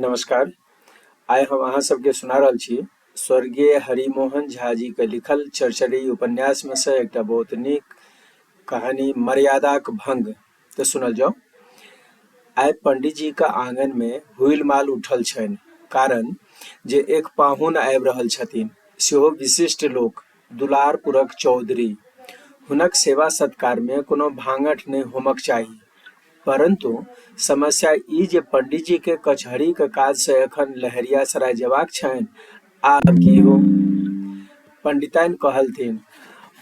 नमस्कार। आइ हम अहाँ सबके सुना रहल छी स्वर्गीय हरिमोहन झा जी के लिखल चरचरी उपन्यास में से एकटा बहुत नीक कहानी मर्यादाक भंग। तऽ सुनल जाउ। आइ पंडित जी के आंगन में हुइल माल उठल छनि, कारण जे एक पाहुन आबि रहल छथिन, सेहो विशिष्ट लोक, दुलारपुरक चौधरी। हुनक सेवा सत्कार में कोनो भांगठ नहि होमक चाही। परन्तु समस्या ई जे पंडीजीकेँ कचहरीक काजसँ एखन लहेरियासराय जेबाक छनि। आब की हो? पंडिताइन कहलथिन,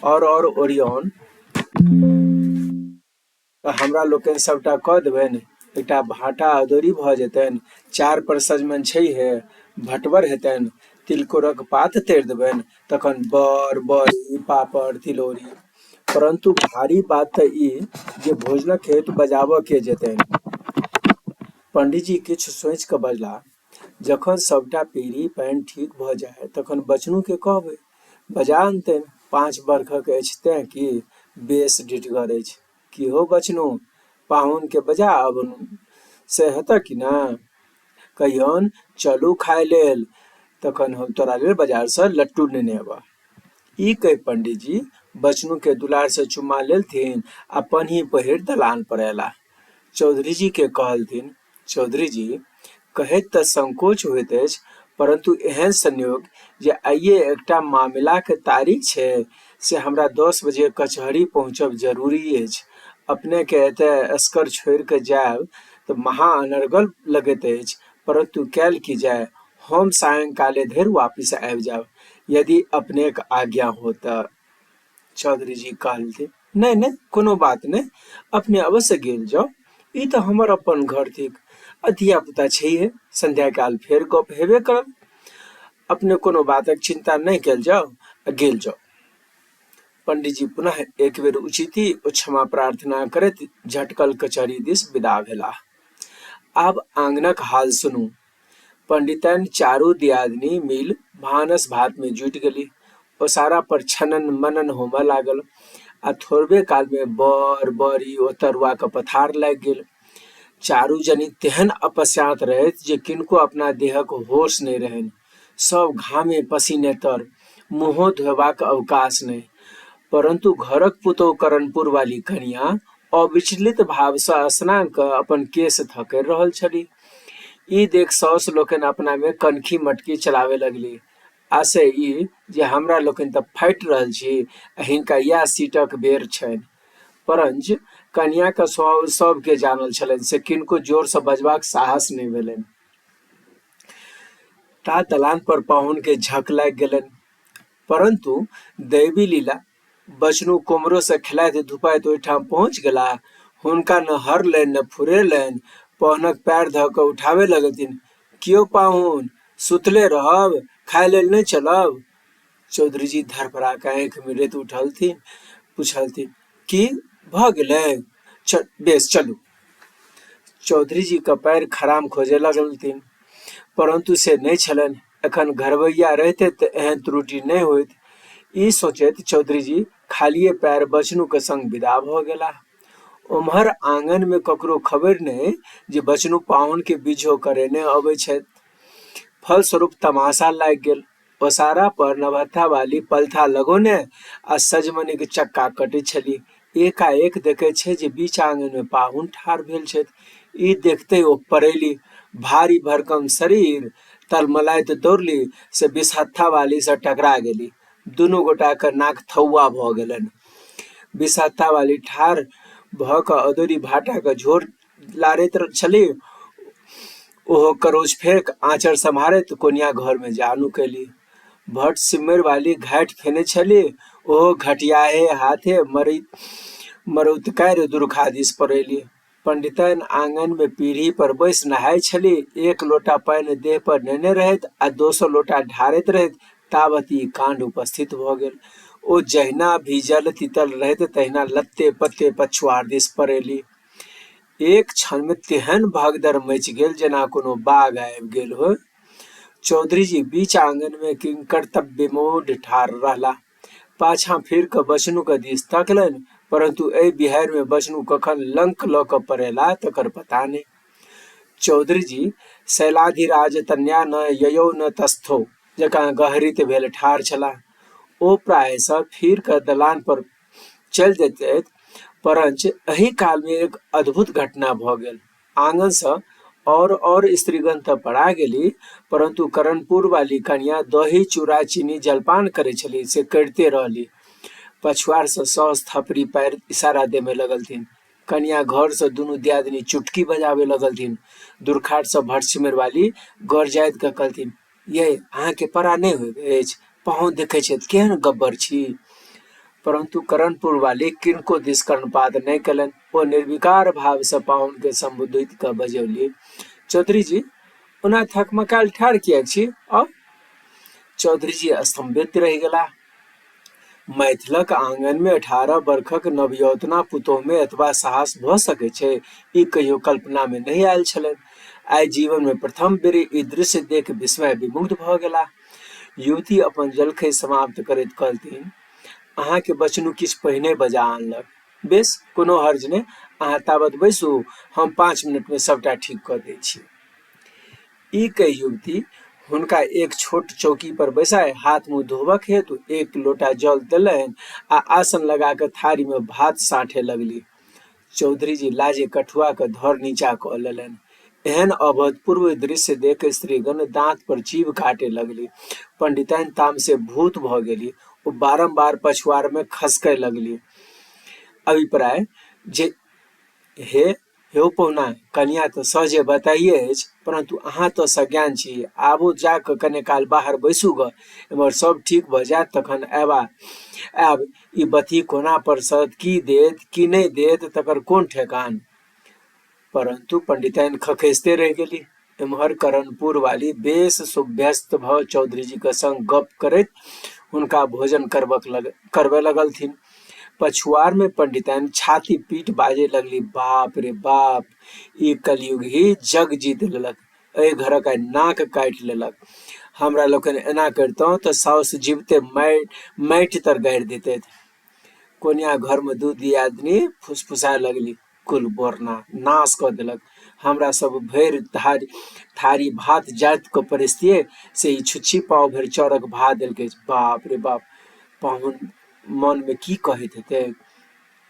आओर-आओर ओरिऔन तऽ हमरा लोकनि सभटा कऽ देबनि। एकटा भाँटा अदौरी भऽ जेतनि, चार पर सजमनि छैहे, भटबर हेतनि, तिलकोरक पात तरि देबनि, तखन बड़, बड़ी, पापड़, तिलौरी। परन्तु भारी बात तऽ ई जे भोजनक हेतु बजाबऽ के जेतनि। पंडीजी किछु सोचि कऽ बजलाह, जखन सभटा पीढ़ी पानि ठीक भऽ जाय तखन बचनूकेँ कहबै। बजा अनतनि। 5 बरखक अछि तेँ की, बेस ढिठगर अछि। की हौ बचनू, पाहुनकेँ बजा अबनु से हेतह कि ने? कहियौन चलू खाय लेल, तखन हम तोरा लेल बाजारसँ लट्टू नेने अयबह। ई कहि पंडीजी बचनू के दुलार से चुम्मा लेलथिन आ पनही पहिर दलान पर अयलाह। चौधरीजी के कहलथिन, चौधरीजी, कहैत तऽ संकोच होइत अछि, परन्तु एहन संयोग जे आइये एकटा मामिलाक तारीख छै से हमरा 10 बजे कचहरी पहुँचब जरूरी अछि। अपने के एतय एसकर छोड़ि कऽ जायब तऽ महा अनर्गल लगैत अछि, परन्तु कयल की जाय? हम सायंकाले धरि वापिस आबि जायब, यदि अपनेक आज्ञा हो तऽ। चौधरी जी कहलथिन, नहि नहि, कोनो बात नहि, अपने अवश्य गेल जाउ। ई तऽ हमर अपन घर थिक आ धिया-पुता छैहे, संध्याकाल फेर गप हेबे करत। अपने कोनो बातक चिन्ता नहि कयल जाउ आ गेल जाउ। पंडीजी पुनः एक बेर उचिती ओ क्षमा प्रार्थना करैत झटकल कचहरी दिस विदा भेलाह। आब आंगनक हाल सुनू। पंडिताइन चारू दियादिनी मिल भानस भात मे जुटि गेली। ओसारा पर छनन मनन होमय लागल आ थोड़बे काल मे बर, बड़ी ओ तरुआक पथार लागि गेल। चारू जनी तेहन अपस्याँत रहथि जे किनको अपना देहक होश नहि रहनि। सभ घामे पसीने तर, मुँहो धोयबाक अवकाश नहि। परन्तु घरक पुतोहु करणपुर वाली कनियाँ अविचलित भावसँ स्नान कऽ अपन केश थकरि रहल छलीह। ई देख साउस लोकनि अपनामे कनखी मटकी चलाबय लगली। आशय ई जे हमरा लोकनि तऽ फाटि रहल छी आ हिनका इएह सीटक बेर छनि। परञ्च कनियाँक स्वभाव सभकेँ जानल छलनि से किनको जोरसँ बजबाक साहस नहि भेलनि। ता दलान पर पाहुन के झक लागि गेलनि। परन्तु दैवी लीला बचनू कोमरो से खेलाइत धुपाइत ओहिठाम पहुँच गेलाह। हुनका न हरलनि न फुरेलनि। पाहुनक पैर धऽ कऽ उठाबय लगलथिन, कियो पाहुन, सुतले रहब, खाय लेल नहि चलब? चौधरीजी धड़फड़ा कऽ आँखि मिरैत उठलथिन, पुछलथिन, की भऽ गेलै? बेस चलू। चौधरीजी के पैर खराम खोजय लगलथिन, परन्तु से नहि छलनि। एखन घरबैया रहितै तऽ एहन त्रुटि नहि होइत। ई सोचैत चौधरीजी खालिए पैर बचनूक संग विदा भऽ गेलाह। ओम्हर आङन मे ककरो खबरि नहि जे बचनू पाहुन के बिझो करेने अबै छथि। फलस्वरूप तमाशा लागि गेल। ओसारा पर नवहत्था वाली पलथा लगौने आ सजमनिक चक्का कटैत छली। एकाएक देखैत छै जे बीच आङन मे पाहुन ठाढ़ भेल छथि। ई देखते ओ पड़ैली। भारी भरकम शरीर तलमलाइत दौड़ली से बिसहत्था वाली सँ टकरा गेली। दुनू गोटाक नाक थौआ भऽ गेलनि। बिसहत्था वाली ठाढ़ भऽ कऽ अदौरी भाटाक झोर लारैत छली। ओहो करोछ फेक आँचर सम्हारैत कोनिया घर मे जा नुकेली। भट्ट सिम्मरि वाली घाटि फेने छली। ओहो घटियाहे हाथे मरौतकारि दुरखा दिस पड़ैली। पंडिताइन आङन मे पीढ़ी पर बैसि नहाइ छली। एक लोटा पानि देह पर नेने रहथि आ दोसर लोटा ढारैत रहथि तावत ई काण्ड उपस्थित भऽ गेल। ओ जहिना भीजल तीतल रहथि तहिना लत्ते-पत्ते पछुआड़ दिस पड़ैली। एक क्षण मे तेहन भगदड़ मचि गेल जेना कोनो बाघ आबि गेल होय। चौधरीजी बीच आङन मे किंकर्तव्यविमूढ़ ठाढ़ रहलाह। पाछाँ फिर कऽ बचनूक दिस तकलनि, परन्तु एहि बिहाड़ि मे बचनू कखन लंक लऽ कऽ पड़यलाह तकर पता नहि। चौधरी जी शैलाधिराज तन्या न ययौ न तस्थौ जकाँ गहरित भेल ठाढ़ छलाह। ओ प्रायशः फिर कऽ दलान पर चलि जैतथि, परंच एही कालमे एक अद्भुत घटना भऽ गेल। आङनसँ आओर-आओर स्त्रीगण तऽ पड़ा गेली, परन्तु करणपुर वाली कनियाँ दही चूड़ा चीनी जलपान करै छली से करिते रहली। पछुआरसँ साउस थपड़ी पारि इशारा देमय लगलथिन। कनियाँ घरसँ दुनू दियादिनी चुटकी बजाबय लगलथिन। दुरखाटसँ भटसिमरिवाली गरजाइत कऽ कहलथिन, यै अहाँके परा नहि होइत अछि? पाहुन देखै छथि केहन गब्बर छी। परन्तु करणपुर वाली किनको दिस कर्णपात नहि कयलनि। ओ निर्विकार भावसँ पाहुनके सम्बोधित कऽ बजौली, चौधरी जी, ओना थकमकायल ठाढ़ किएक छी? आउ। चौधरी जी स्तम्भित रहि गेलाह। मैथिलक आङनमे 18 बरखक नवयौवना पुतोहुमे एतबा साहस भऽ सकै छै, ई कहियो कल्पनामे नहि आयल छलनि। आइ जीवनमे प्रथम बेर ई दृश्य देखि विस्मय विमुग्ध भऽ गेलाह। युवती अपन जलखै समाप्त करैत कहलथिन, अहाँके बचनू किछु पहिने बजा अनलक। बेस, कोनो हर्ज नहि, अहाँ ताबत बैसू, हम 5 मिनटमे सभटा ठीक कऽ दै छी। ई कहि युवती हुनका एक छोट चौकी पर बैसाय हाथ मुँह धोबक हेतु एक लोटा जल देलनि आ आसन लगा कऽ थारीमे भात साँठय लगली। चौधरी जी लाजे कठुआ कऽ धर नीचा कऽ लेलनि। एहन अभूतपूर्व दृश्य देख स्त्रीगण दाँत पर जीभ काटय लगली। पंडिताइन तामसे भूत भऽ गेली। ओ बारंबार पछुआड़मे खसकय लगली। अभिप्राय जे हे यौ पहुना, कनियाँ तऽ सहजे बताइए अछि, परन्तु अहाँ तऽ सज्ञान छी। आबो जा कऽ कने काल बाहर बैसू गऽ। एम्हर सभ ठीक भऽ जायत तखन आयब। ई बतही कोना परसत, की देत, की नहि देत, तकर कोन ठेकान? परन्तु पंडिताइन खखसिते रहि गेली। एम्हर करणपुर वाली बेस सुभ्यस्त भऽ चौधरीजीक संग गप्प करैत हुनका भोजन करबय लगलथिन। पछुआरमे पंडिताइन छाती पीट बाजय लगली, बाप रे बाप, ई कलयुगही जग जीत लेलक। एहि घरक आइ नाक काटि लेलक। हमरा लोकनि एना करितहुँ तऽ साउस जिबिते माटि तर गाड़ि दितथि। कोनिया घरमे दू दियादिनी फुसफुसाय लगली, कुल बोरना नाश कऽ देलक। हमरा सब भरि थारी भात जाति कऽ परसितियै से ई छुच्छी पाव भरि चाउरक भात देलकै। बाप रे बाप, पाहुन मनमे की कहैत हेतै?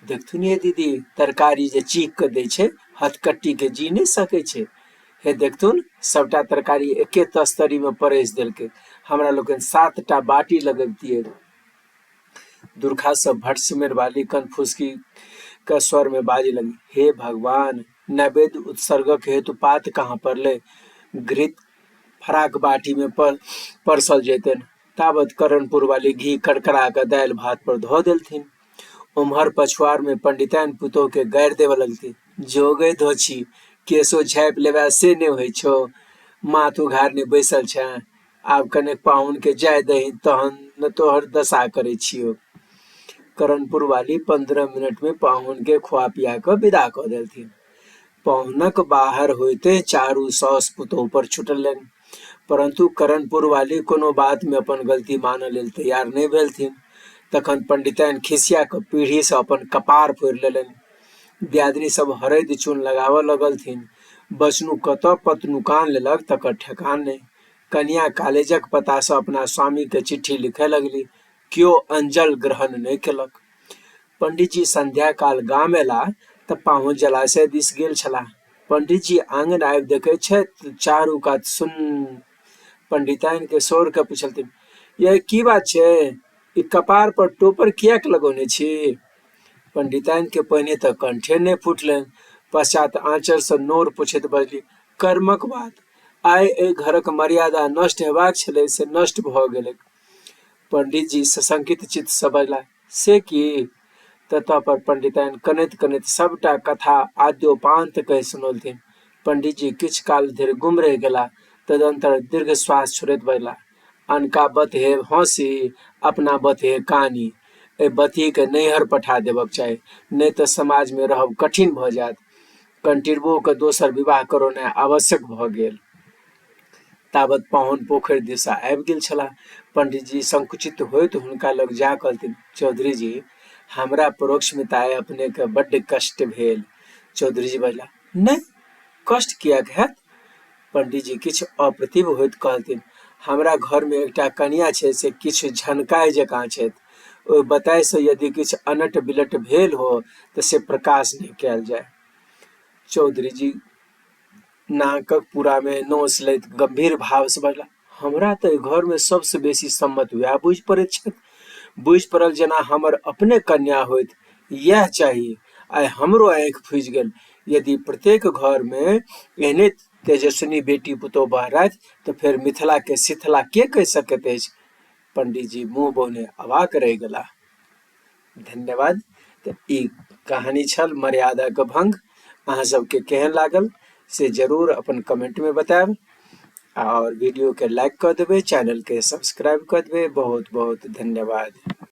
देखथुन हे दीदी, तरकारी जे चीख कऽ दै छै हथकट्टीके जी नहि सकै छै। हे देखथुन, सभटा तरकारी एके तस्तरीमे परसि देलकै। हमरा लोकनि 7टा बाटी लगबितियै। दुर्खा सब भटसिमैर वाली कनफुसकी क स्वर में बाजे लगी, हे भगवान, नैवेद्य उत्सर्गक हेतु पात कहाँ पड़लै? घृत फराक बाटी में परसल जैतनि। ताबत करणपुर वाली घी कड़कड़ा कऽ दालि भात पर धऽ देलथिन। ओम्हर पछुआर में पंडिताइन पुतोह के गारि देबऽ लगलथिन, जोगे धोछी, केशो झाँपि लेबे से नहि होइ छौ, माथ उघारने बैसल छें। आब कनेक पाहुन के जाय दही तहन ने तोहर दशा करै छियौ। करणपुर वाली 15 मिनट में पाहुन के खुआ पिया कऽ विदा कऽ देलथिन। पाहुनक बाहर होइते चारू साउस पुतोह पर छुटलनि। परन्तु करणपुर वाली कोनो बात में अपन गलती मानऽ लेल तैयार नहि भेलथिन। तखन पंडिताइन खिसिया कऽ पीढ़ी सँ अपन कपार फोड़ि लेलनि। दियादिनी सब हरदि चून लगाबऽ लगलथिन। बचनू कतऽ पतनुकान लेलक तकर ठेकान नहि। कनियाँ कालेजक पतासँ अपना स्वामीकेँ चिट्ठी लिखय लगली। केओ अंजल ग्रहण नहि केलक। पंडितजी संध्याकाल गाम अयलाह तऽ पाहुन जलाशय दिस गेल छलाह। पंडितजी आङन आबि देखैत छथि चारू कात सुन्न। पंडिताइनकेँ सोर कऽ पुछलथिन, यै की बात छै? ई कपार पर टोपर किएक लगौने छी? पंडिताइनकेँ पहिने तऽ कंठे नहि फुटलनि। पश्चात आँचरसँ नोर पोछैत बजली, कर्मक बात। आइ एहि घरक मर्यादा नष्ट हेबाक छलै से नष्ट भऽ गेलैक। पंडितजी सशंकित चित्तसँ बजलाह, से की? ततः पर पंडिताइन कनैत-कनैत सभटा कथा आद्योपान्त कहि सुनौलथिन। पंडितजी किछु काल धरि गुम रहि गेलाह। तदनन्तर दीर्घ श्वास छोड़ैत बजलाह, अनका बत हे हँसी, अपना बत हे कानी। एहि बतहीकेँ नैहर पठा देबक चाही, नहि तऽ समाजमे रहब कठिन भऽ जायत। कंटिरबोके दोसर विवाह करौनाइ आवश्यक भऽ गेल। ताबत पाहुन पोखरि दिस आबि गेल छलाह। पंडितजी संकुचित होइत हुनका लग जा कहलथिन, चौधरी जी, हमरा परोक्षमे तऽ आइ अपनेके बड्ड कष्ट भेल। चौधरी जी बजलाह, नहि, कष्ट किएक हैत? पंडीजी किछु अप्रतिभ होइत कहलथिन, हमरा घरमे एकटा कनियाँ छै से किछु झनकाय जकाँ छथि। ओहि बताहिसँ यदि किछु अनट-बिलट भेल हो तऽ से प्रकाश नहि कयल जाय। चौधरीजी नाकक पूरामे नोस लैत गम्भीर भावसँ बजला, हमरा तऽ एहि घरमे सभसँ बेसी सम्मत वएह बुझि पड़ैत छथि। बुझि पड़ल जेना हमर अपने कन्या होथि। इएह चाही। आइ हमरो आँखि फूजि गेल। यदि प्रत्येक घरमे एहने तेजस्विनी बेटी पुतोहु बहराथि तऽ फेर मिथिलाकेँ शिथिला के कहि सकैत अछि? पंडीजी मुँह बौने अवाक रहि गेलाह। धन्यवाद। तऽ ई कहानी छल मर्यादाके भंग। अहाँ सबके केहन लागल से जरूर अपन कमेंटमे बतायब आओर वीडियोके लाइक कऽ देबै, चैनलके सब्सक्राइब कऽ देबै। बहुत बहुत धन्यवाद।